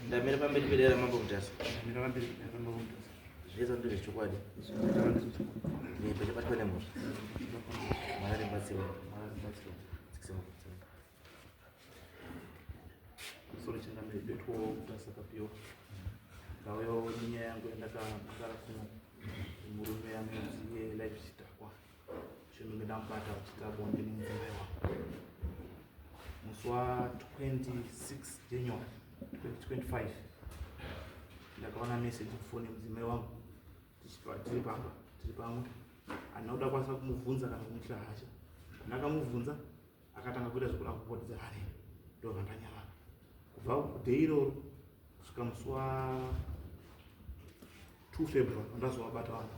Ndamira pamberi pedare raMambo Mutasa. Ndamira pamberi pedare raMambo Mutasa. Zvese ndezvechokwadi. Zvese ndezvechokwadi. Ndipo chabatwa nemhosva. Mwari ribatsirwe. Mwari ribatsirwe. Dzikise mabvudzi. Soro changamire ndotwo Mutasa Tapiwa. Ndauyawo nenyaya yangu yandakamangara kuno. Murume anonzi Life Chidhakwa. Chinonge ndamubata achiita bonde nemudzimai wangu. Musi wa 26 January 2025 ndakaona message kufoni yemudzimai wangu tiri pamba tiri pamwe handina kuda kwanisa kumubvunza kana kumuitira hasha. Ndakamubvunza akatanga kuita zvekuda kupotedza hari ndobva ndanyarara. Kubva day iroro kusvika musi wa 2 February pandazovabata vanhu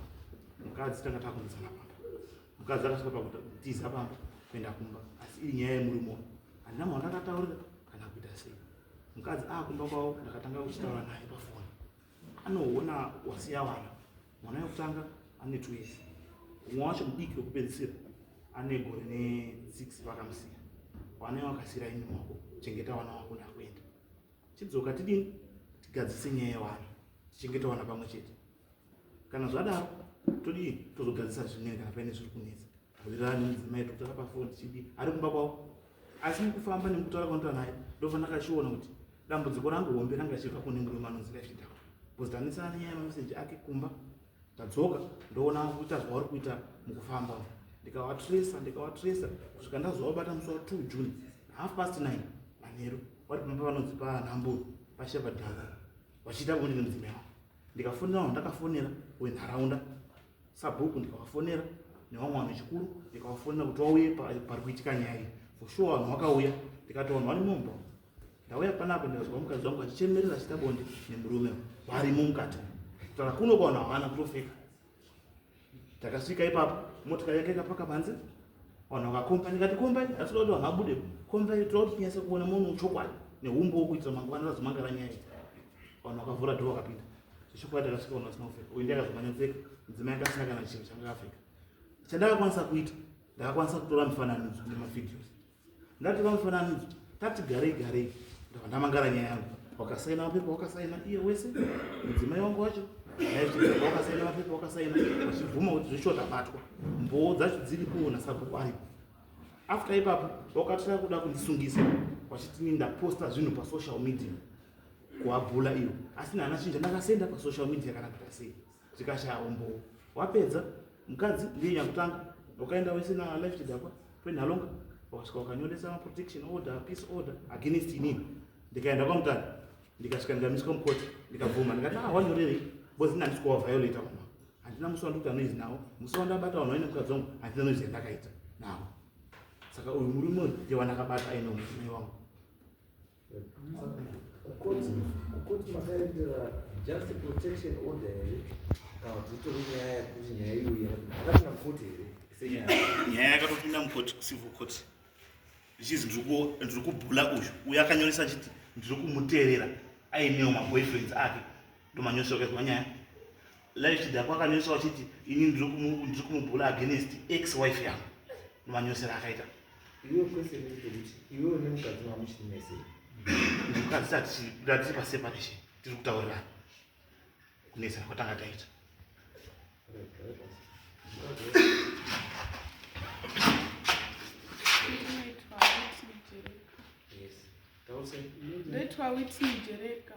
mukadzi tanga takunetsana pamba mukadzi akasvika pakutiza pamba kuenda kumba asi iri nyaya yemurume uyu handina munhu andakataurira kana kuita sei mukadzi akumba kwavo ndakatanga kuchitaura naye pafoni anoona wasiya vana mwana wekutanga ane 2 years umwe wacho mudiki wekupedzisira ane gore ne6 vakamusiya vana vakasira imi wako chengeta vana wako ndakuenda Chidzoka tidini tigadzise nyaya yevana tichengete vana pamwe chete. Kana zvadaro todii tozogadzisa zvimweni kana paine zviri kunetsa. Wirirana nemudzimai tokutaura pafoni tichidii ari kumba kwavo. Asi mukufamba nemukutaura kwanotaura naye ndobva ndakachiona kuti dambudziko rangu hombe ranga richibva kune murume anonzi Life Chidhakwa. Because tanetsana nenyaya yemameseji ake kumba tadzoka ndoona kuita zvauri kuita mukufamba ndikavatresa ndikavatresa kusvika ndazovabata musi wa 2 June half past 9 manheru vari pamba panonzi panhamburu pashepherd house vachiita bonde nemudzimai wavo ndikafonera vanhu ndakafonera wenharaunda sabhuku ndikavafonera nevamwe vanhu vechikuru ndikavafonera kuti vauye pari kuitika nyaya iyi for sure vanhu vakauya ndikati vanhu vari mumba ndauya panapa ndikazwa mukadzi wangu achichemerera achiita bonde nemurume varimo mukati kutaura kuno kwavanhu havana kutofeka Takasvika ipapo motikari yake ikapaka panze vanhu vakakomba ndikati kombai asi toda kuti vanhu vabude kombai toda kuti tinyase kuona munhu chokwadi neumbowo kuitira mangwana tazomangara nyaya iyi vanhu vakavhura dhoo vakapinda zvechokwadi takasvika vanhu vasina kupfeka uyu ndiye akazomanya kupfeka mudzimai anga asina kana chinhu changa akapfeka chandakakwanisa kuita ndakakwanisa kutora mifananidzo nemavideos Ndatora mufananidzo tati garei garei ndabva ndamangara nyaya yangu wakasaina mapepa wakasaina iye wese mudzimai wangu wacho wakasaina mapepa wakasaina vachibvuma kuti zveshuwa tabatwa mboo dzacho dziripo nasabhuku aripo after ipapo wakatira kuda kundisungisa vachiti ni ndaposta zvinhu pasocial media kuabhula iyo asi nana chinja ndakasenda pasocial media kana kuita sei zvikashaya umbowo wapedza mukadzi ndiye nyakutanga wakaenda wese nalife chidhakwa kwenhalonga wakasvika wakanyoresa maprotection order peace order against inini ndikaenda kwamutare ndikasvika ndikamiswa mukoti ndikabvuma ndikati ah wanyorerei because ini handisi kuvaviolata vanhu handina musi wandikuita noise nawo musi wandabata vanhu vaine mukadzi wangu handina noise yandakaita nawo saka uyu murume uyu ndiye wandakabata aine mudzimai wangu Kukoti makaendera just protection order here kana kuti itori nyaya yekuti nyaya iyoyi yakapinda mukoti here senyaya? Nyaya yakatopinda mukoti, civil court, zvichizi ndiri kubhula uyu uyu akanyoresa achiti ndiri kumuteerera ainewo maboyfriends ake ndomanyoreswa akaizwa nyaya life chidhakwa akanyoreswa achiti ini ndiri kumubhula against ex wife yangu ndomanyoresero akaita. Iwe question ndeyekuti iwewe nemukadzi mamuchiri mese. Mukadzi tati tiri paseparation tiri kutaurirana kunetsana kwatanga taita. Ndoitwa Whitney Jereka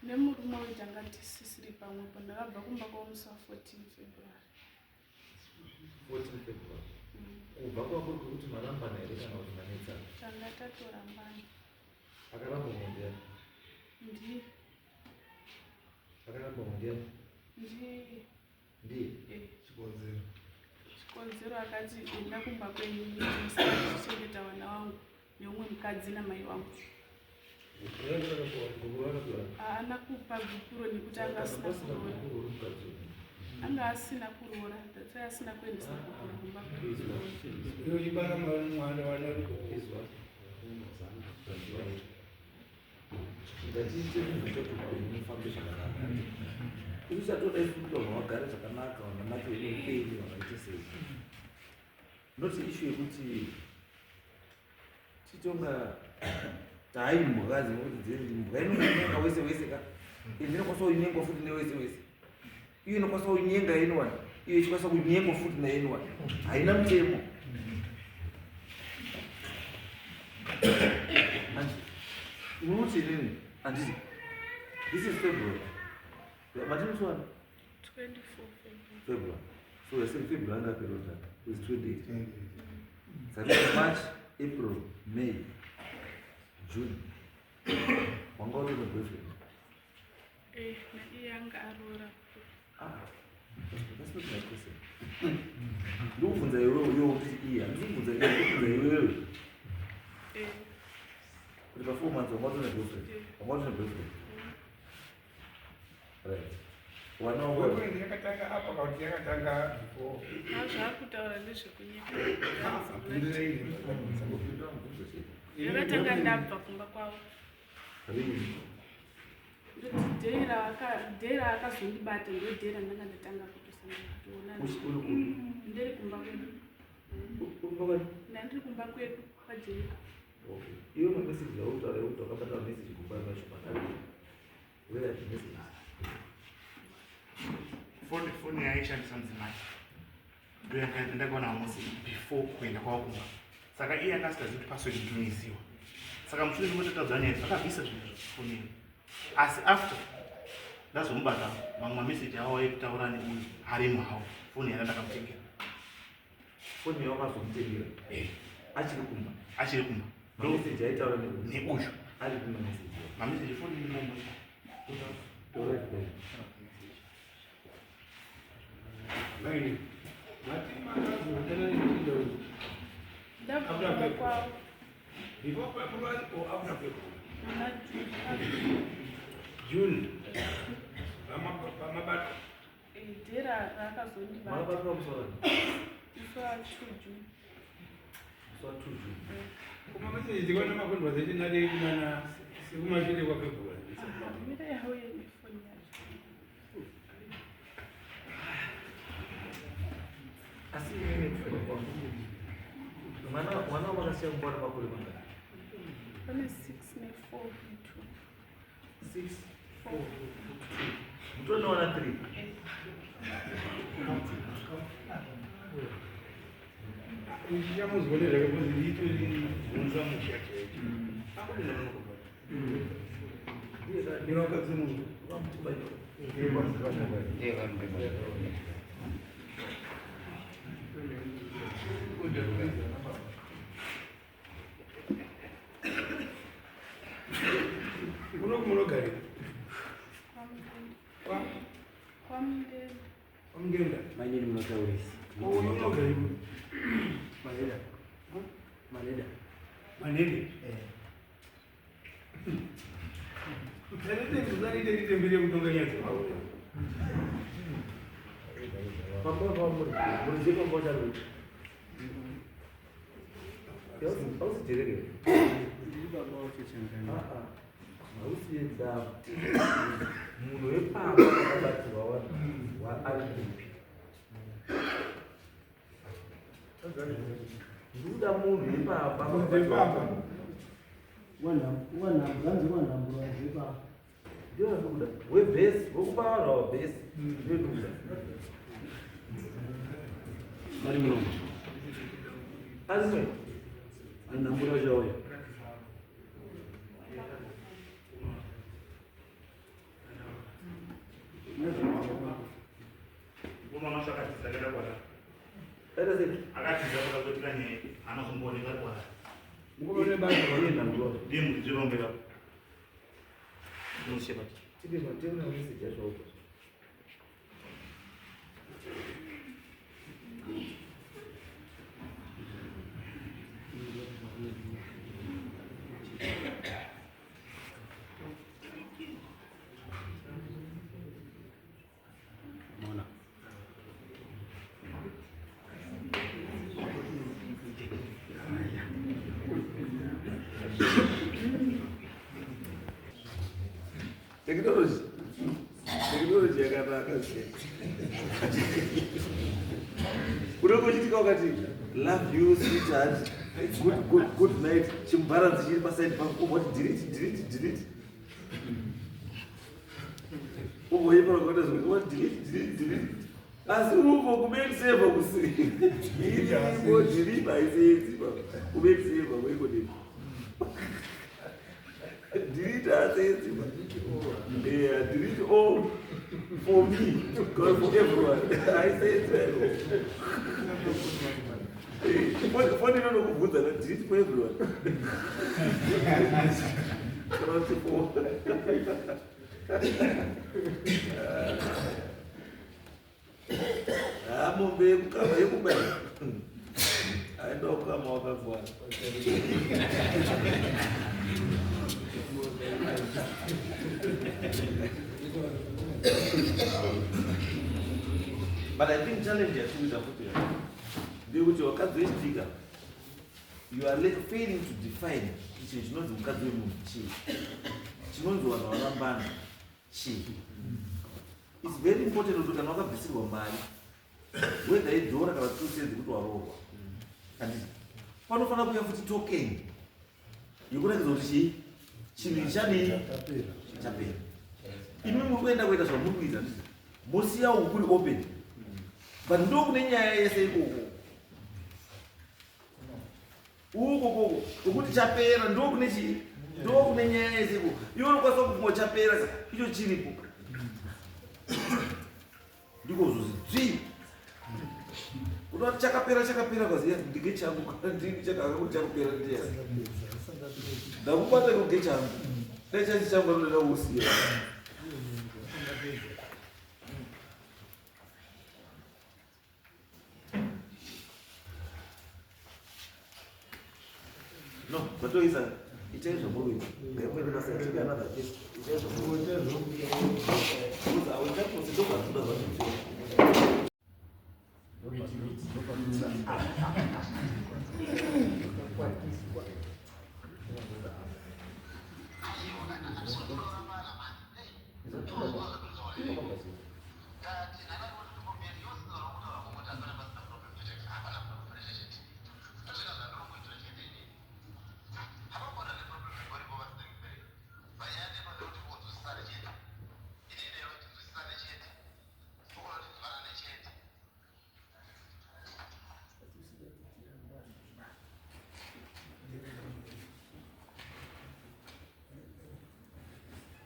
nemurume uyu tanga tisisiri pamwepo ndakabva kumba kwavo musi wa 14 February. 14 February. Kubva kwako kwekuti marambana here kana kuti manetsana? Tanga tatorambana. Akaramba mumwe ndiani? Ndiye. Akaramba mumwe ndiani? Ndiye. Ndiye? Eh. Chikonzero. Chikonzero akati enda kumba kwenyu ndichengeta vana vangu neumwe mukadzi namai vangu. Haana kupa gupuro nekuti anga asina kuroora. Anga asina kuroora, that's why asina kuendesa gupuro kumba Usatoda isu kuti vanhu vagare zvakanaka vanamate upenyu vakaite sei not issue yekuti titonga. Hayi mbwa dzinokuti dziri mbwa inonyenga wese wese ka. Ende inokwanisa kunyengwa futi newese wese. Iyo inokwanisa kunyenga anyone. Iyo ichikwanisa kunyengwa futi na anyone. Haina mutemo. Unoti inini handiti this is February. Matini musi wani? 24 February. February. So we're saying February anga apera kudhara. It's 28. Saka March, April, May, June. Wanga uri ne boyfriend. Eh, naiye anga aroora. Ah, that's not my question. Ndikubvunza iwewe iwe kuti iye, handisi kubvunza iye, ndikubvunza iwewe. Eh, Kuti pa 4 months wanga uri ne boyfriend. eh. Wanga uri ne boyfriend. Right. Wana wanga Boyfriend yakatanga apa kana kuti yakatanga before? Zvaakutaura ndezvekunyepa. Pindurai. Yakatanga ndabva kumba kwavo. Really? Ndoti day raakazondibata ndo day randanga ndatanga kutosangana kutoonana. Uri kupi? Ndiri kumba kwedu. Uri kumba kwani? Ndandiri kumba kwedu kwaJerika. Okay. Iwe mameseji autaura ekuti wakabata mameseji kumba macho pakati. Where are the messages? Foni yaishandisa mudzimai ndo ndakaona musi before kuenda kwavo kumba, saka iye anga asingazivi kuti password ndinoiziwa. Saka mushure mekutotaudzana nyaya akabvisa zvinhu zvafonini, asi after ndazomubata, mamwe mameseji avo ekutaura neuyu arimo hawo foni yana ndakamutengera. Foni yawakazomutengera Eh, achiri kumba? Achiri kumba. Mameseji aitaura neuyu neuyu ari kumba meseji? Mameseji foni imomo. Taura kudai. Right. Mati makazodanana nechinda uyu Ndabva After kumba February. kwavo. Before February or after February? Muna June. June. Pamabato. Eh, day raakazondibata. Makabatwa musi wani? Musi wa 2 June. Musi wa 2 June. Kuma meseji tikaona maconversation ari kunana sekumashure kwaFebruary. Mira yauye nefoni yacho. Asi inini kufunga kwangu, mwana wakasiya kumba ane makore mangani? Pane 6 ne4 ne2. 6, 4, 2. Mutonoona 3. Ndichamuzwa nezvake because nditori bvunza musha chaicho. Akupinda munokuba. Ndinokadzi munhu. Kunoku munogarira? Kwamugenda. Kwa? Kwamugenda. Kwamugenda. Mainini munotaurisa. Uyu unogarira? Maneda. Maneda. Manene. Tarite mbiri yekutonga nyaya dzemaura. Pamba pamuri murizie pamba wachari hausi jereke. Ndiri baba wacho Changani. Hausi damu munhu wepamba wakabatirwa vanhu ari kupi? Ndikuda munhu wepamba. Wepamba. Wanhambwa wanhambwa zepa. Ndiyo ndikuda webhesi, wekupa vanhu ava bhesi, ndiyo ndikuda. Ari munomu. Arimwe. Anhambura chauya. Mama macho akatiza akaenda kwarara. Aita sei? Akatiza pakazoitika nyaya, haana kuzombooneka ari kwarara. Mukoma nebasa. Ndiye nhambura. Ndiye muridzi wepamberi apo. Unoshepa. Tipe matemo meseji acho auto. Mona. Technology yakanaka zve. Unenge uchitika ukati, "Love you, sweetheart." Good, good, good night. Chimbaranzi chiri paside pako woti delete, delete, delete. Ugoipa kuita zvekuti woti delete, delete, delete. Asi uko kumail server kusi. Iriko delete haisenzi pa. Kumail server kuiko delete. Delete haisenzi pa. Yeah, delete all for me, because for everyone. Haisenzi pa. Foni inonokubvunza na delete for everyone. Kana kuti for Ah, mombe yekukama yekubaya. Aenda kukama wakagwara. But I think challenge yatikuita futi ndeyekuti wakadzi wechitika you are failing to define icho chinonzi mukadzi wemunhu chii, chinonzi vanhu varambana chii. It's very important kuti kana wakabvisirwa mari whether idhora kana 2 cents kuti waroorwa, handiti panofanira kuuya futi token yekuratidza kuti chii, chinhu chadii, chapera. Imi muri kuenda kuita zvamuri kuita, handiti mosiya uku kuri open, but ndo kune nyaya yese ikoko uko koko kokuti chapera, ndo kune chii, ndo kune nyaya yese ikoko. Iwe unokwanisa kufunga chapera, icho chiripo, ndiko zozi dzvi kuti chakapera, chakapera kwaziya ndike changu ndini chakakakuti chakupera ndiya ndakubata kuge changu dai chachi changu anoda kuusiya. No, zvatoisa, itai zvamuri kuita. Ngaimwene basa yatike another case. Itai zvamuri kuita. Because awo chapose ndopatoda zvacho.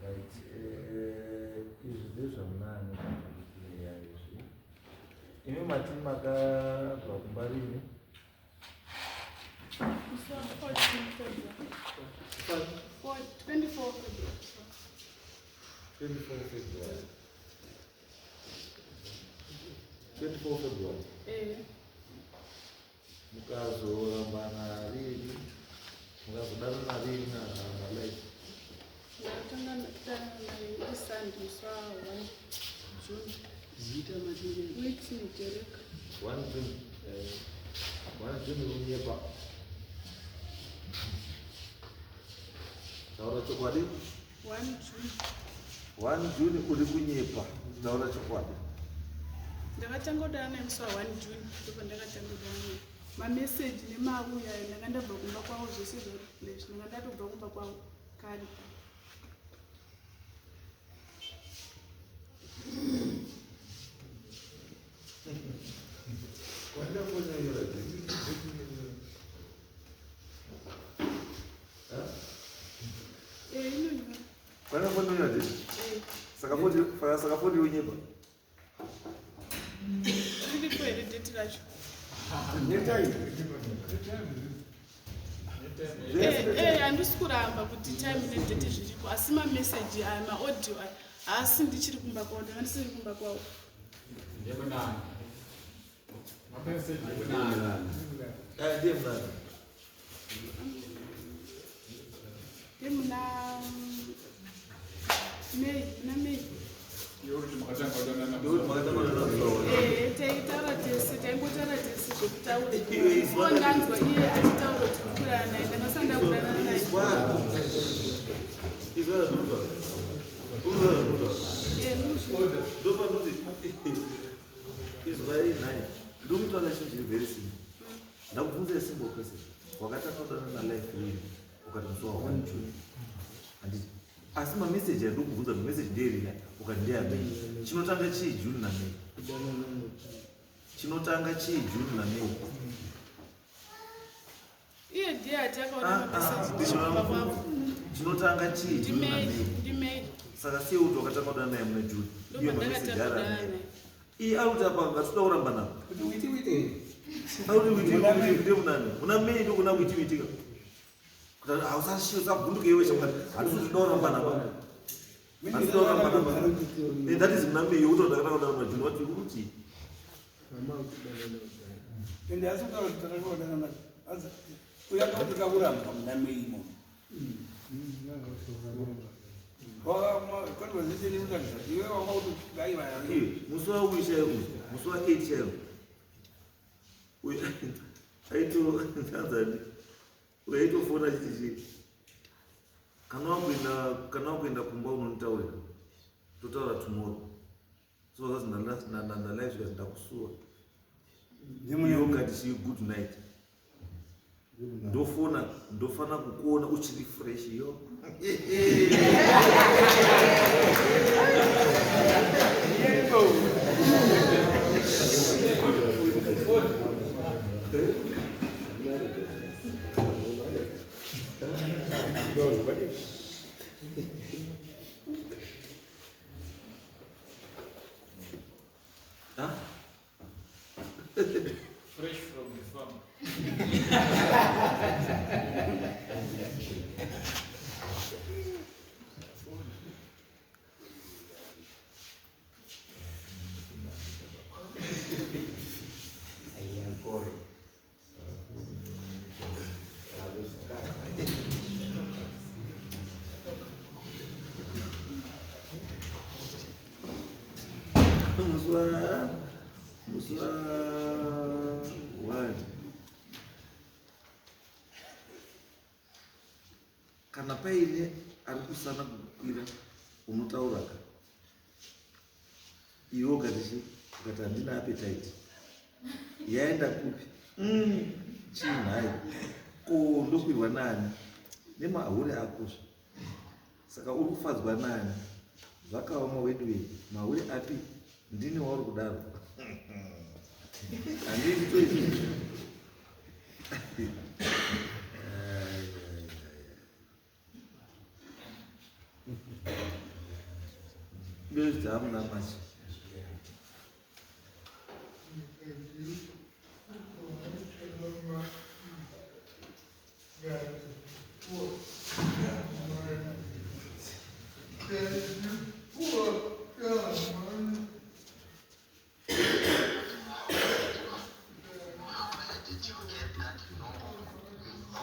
Right, izvi ndezvamunani kuya izvi. Imi mati makabva kumba rini? Musi wa 14 February. 24 February. 24 February. 24 February. Eh. Mukazorambana rini? Mukazodanana rini nalife? Ndakatanga kutanga naye iSunday musi wa 1 June. Zita matinge. Whitney Derek. 1 June. 1 June unyepa. Taura chokwadi. 1 June. 1 June uri kunyepa. Taura chokwadi. Ndakatanga kudana naye musi wa 1 June, ndipo ndakatanga kudana naye. Mameseji nemauya ayo, ndanga ndabva kumba kwavo, zvese zvorefresh, ndanga ndatobva kumba kwavo kare. Kwanda konyanyora date. Eh, inonyora. Kwanda konyanyora date. Eh. Saka 40 unyepa. Riripo here date racho? Netai. Eh, handisi kuramba kuti time nedate zviripo, asi mameseji aya, maaudio aya, haasi ndichiri kumba kwavo, ndanga ndisiri kumba kwavo. Ndemunani. Mameseji emunani. Ah, ndiye munani. Ndemuna May, muna May. Yoruti makatanga kudanana. Ndokuti makatanga kudanana musi wa 1. Eh, taitaura tese, taingotaura tese zvekutaura. Iwe Before ndanzwa iye achitaura kuti ndikudana naye, ndanga ndakudanana naye. Izwa zvamunotaura. Uzwa zvamunotaura. Eh, ndozvo. Ndopanoti izwai nhai, ndomutaura chinhu chiri very simple. Ndakubvunza simple question. Wakatanga kudana nalife wini ukati musi wa 1 June. Handiti asi mameseji andiri kubvunza kuti meseji ndeyerina ukati ndeyamei. Chinotanga chii June naMay? Chinotanga chii June naMay? Iye ndiye ati akaona Ah, ah, mameseji ndichona kumba kwavo. Chinotanga chii June Ndimei, naMay? ndimei. Saka siye kuti wakatanga kudana naye muna June. Iye mameseji Ndopandakatanga ari kudana aMay. naye. Iye ari kuti apa ngatitoda kuramba navo. Kuti witi witi. Ari kuti witi witi ndiye munani? Muna May ndokuna witi witi ka. Kuti hausashi usavhunduke iwe shamwari. Hatisi kuda kuramba navo. Hatisi kuda kuramba navo. Eh, that is muna May yokuti ndakatanga kudana muna June wati kuti Ende asi kutaura kuti takakudana na asi uyakauti kakuramba muna May imomo. Conversation inoratidza iwe wanga kuti dai vaya. Iwe, musi wauyu chaiwo uyu, musi wa 8 chaiwo. Uyu aito ndanzani. Uyu aitofona achiti chii? Kana wakuenda kana wakuenda kumba unonditaurira. Totaura tomorrow. So zvazi na live zvikanzi ndakusuwa. Iwe ukati chii good night. Ndofona ndofana kukuona uchiri fresh yo. Huh? Fresh from the farm. Musi wa musi wa 1 kana paine ari kusana kukwira unotaura ka iwe ukati chi ukati handina appetite yaenda kupi chii nhai ko ndokwirwa nani nemahure akozve saka uri kufadzwa nani zvakaoma weduwe mahure api ndini wauri kudaro handii toiti ndozviti hamuna machi Did you get that nhumbu?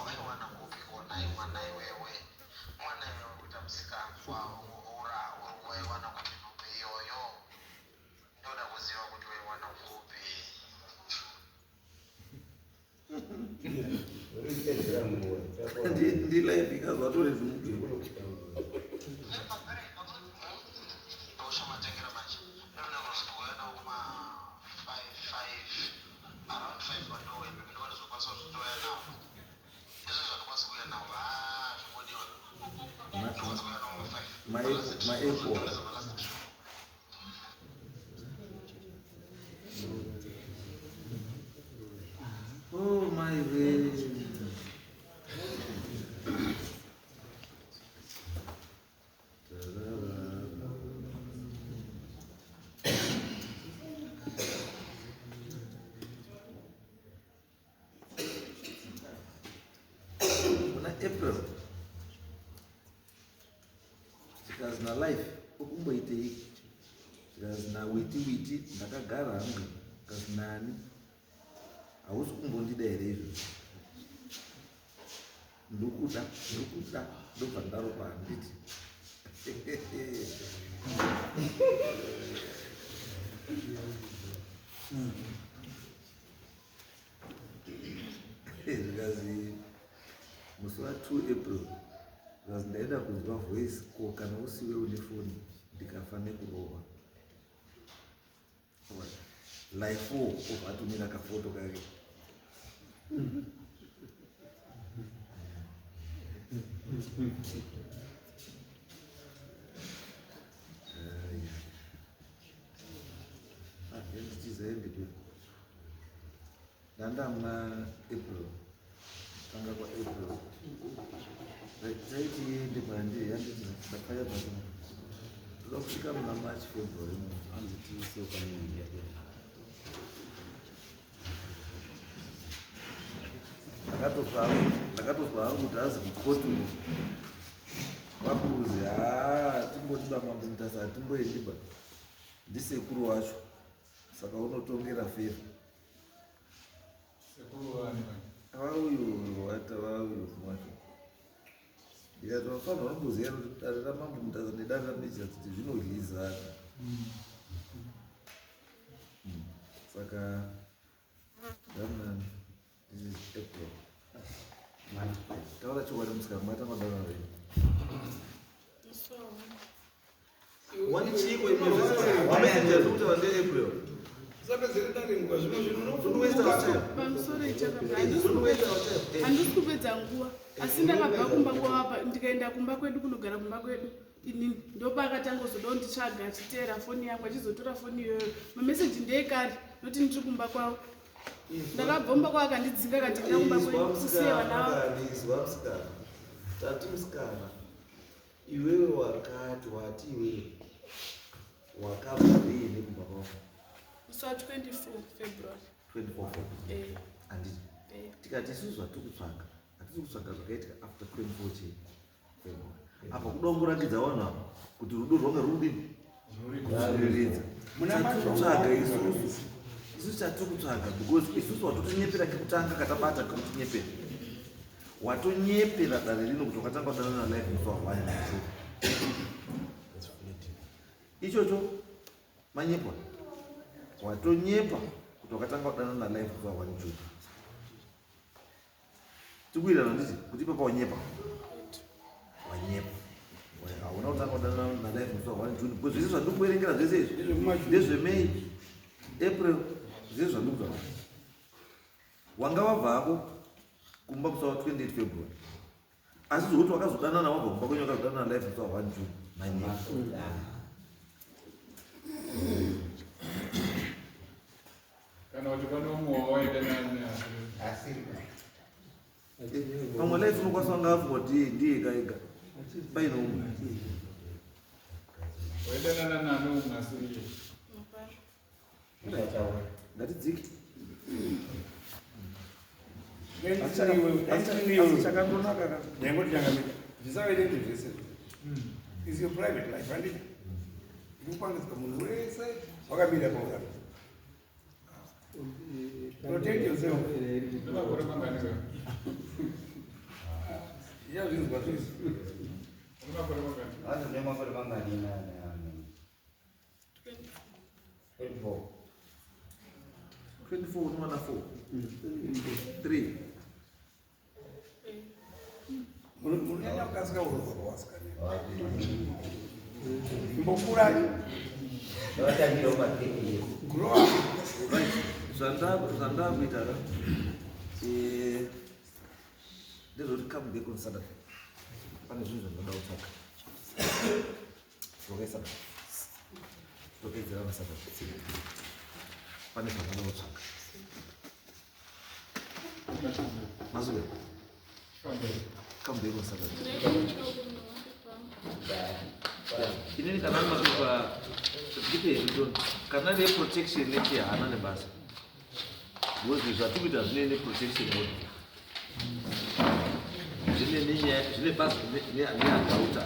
Waiwana kupi konai mwana iwewe? Mwana iwewe kuita musikanzwa ura waiwana kupi nhumbu iyoyo? Ndoda kuziva kuti waiwana kupi. Ndilife ikazvatore zvimubvi Ndoshamatengera manje. Ndoda kuzouya nawo kuma 5 5 around 5 pandouya ndinokwanisa kuzotouya nawo. Izvo zvandokwanisa kuuya nawo ah zvingodiwa. Ndokwanisa kuuya nawo ma 5. Maepo oh my way muna April zvikazi nalife ukumboitei zvikazi nawiti witi ndakagara hangu kazi nani hausi kumbondida here izvozvo ndokuda ndokuda ndobva ndaropa handiti zvikazi musi wa2 April zvikazi ndaida kunzwa voice ko kana usiwe une foni ndikafa nekurohwa life obva atumira kafoto kake. Yanditiza hembe do ndanda muna April, tanga kwaApril taiti iende pandiri, yanditiza ndakaya pakina toda kusvika muna March, February. Anzi tiisewo pane yake. Ndakatozwa hangu kuti azi kukoti vakuruzi, haa, timboti bamambo Mutasa hatimboendiba, ndisekuru wacho, saka unotongera favor. Sekuru vani? Vauyu wata vauyu wacho. Ndikati vafanira vamboziva kuti dare ramambo Mutasa nedare ramejasi zvinodyizana. Saka ndamuna, this is April. Taura chokwadi, musikana, matanga dana rei? Musi wa 1. Wani chiiko imamessage kuti vande April? Usapedzere dare nguva zvino zvino. Don't waste our time. Pamusoro ichakabva. Don't waste our time. Handisi kupedza nguva, asi ndakabva kumba kwavapa ndikaenda kumba kwedu, kunogara kumba kwedu inini. Ndopaakatanga kuzoda kunditsvaga achiteera foni yangu, achizotora foni iyoyo. Mameseji ndeekare noti ndiri kumba kwavo. Ndakabva kumba kwavo, akandidzinga, akati enda kumba kwedu usiye vana vavo. Izwa musikana, tati musikana, iwewe wakati wati iwewe wakabva riini kumba kwavo? Musi wa 24 February. 24 February? Eh. Handiti? Eh. Tikati isusu zvatiri kutsvaga, hatisi kutsvaga zvakaitika after 24 chii February. Apa kuda kungoratidza vanhu ava kuti rudo rwanga rudini kutsviriridza. Chatiri kutsvaga isusu, isusu chatiri kutsvaga, because isusu watotinyepera kekutanga, katabata kekutinyepera, watonyepera dare rino kuti wakatanga kudanana life musi wa 1. Ichocho manyepa, watonyepa kuti wakatanga kudanana life musi wa 1 June. Tikuwirirana nditi kuti ipapa wanyepa, wanyepa, hauna kutanga kudanana nalife musi wa 1 June, because zvese zvandiri kuverengera zvese izvi ndezveMay, April, zvese zvandiri kutaura. Wanga wabvako kumba musi wa 28 February, asi zvokuti wakazodanana wabva kumba kwenyu, wakazodanana life musi wa 1 June, manyepa. Kana kuti pane umwe wawaidanana naye? Pamwe life unokwanisa wanga afunga kuti ndiye ega ega, paine umwe. Waidanana nani umwe asiri iye? Hapana. Ngatidzike. Asi chakandonaka ka. Ndangoti changamira zvisaverenge zvese is your private life, handiti? Ikupangidzwa munhu wese wakamira paurami. Protect yourself. Nemakore mangani wewe? Yazvinzwa zvese. Une makore mangani? Vanhu vane makore mangani? 24. 24 unowana 4 3. Munonyanya kukasika urorwa wasikana. Imbokurai. Vatangira kuma 30 years. Grow up. Right, zvandakuita ka, ndezvekuti come back on Saturday, pane zvinhu zvandinoda kutsvaka. Tokai Saturday, topedzera naSaturday, pane zvandinoda kutsvaka. Masuke, come back on Saturday. Inini kana ari mapepa ndipe, kana ri protection neti haana nebasa, because zvatiri kuita zvine neprotection order, zvine nenyaya, zvine basa neadauta.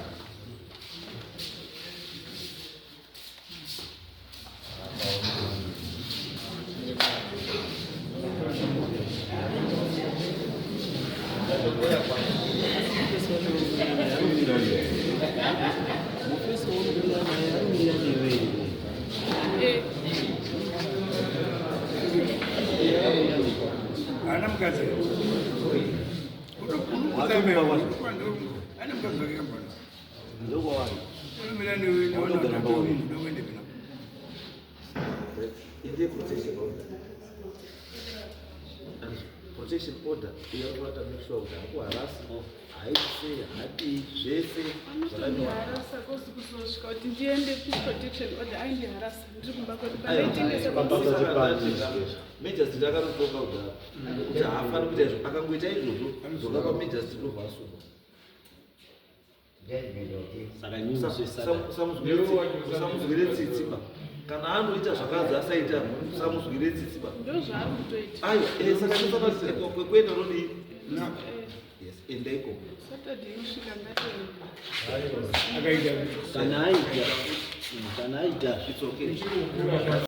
Mufesi wokudanana naye anomira newe. Eh. Haana mukadzi. Ane mukadzi wake kambana. Ndokwawari. Unomira newe. Wautogara mbauri. Ndowende pina. Inde protection order. Protection order uyo anofanira make sure kuti hakuharasi, haiti sei, haadii, zvese zvakanyorwa. Anotondiharasa kozi kuzosvika kuti ndiende kuprotection order, aindiharasa ndiri kumba kwedu pandaitengesa pamusika. Magistrate akanotonga kudhara kuti haafani kuita izvo. Akangoita izvozvo, dzoka kwamagistrate, obva asungwa. Saka inini musi weSaturday. Usamuzwire tsitsi ba. Kana anoita zvakanzi asaita, usamuzwire tsitsi ba. Ndozvaari kutoita. Aiwa, saka ndinofanira kwekuenda rodii? Yes, enda ikoko. Saturday inosvika, ngatoenda. Akaita Kana aita, It's okay.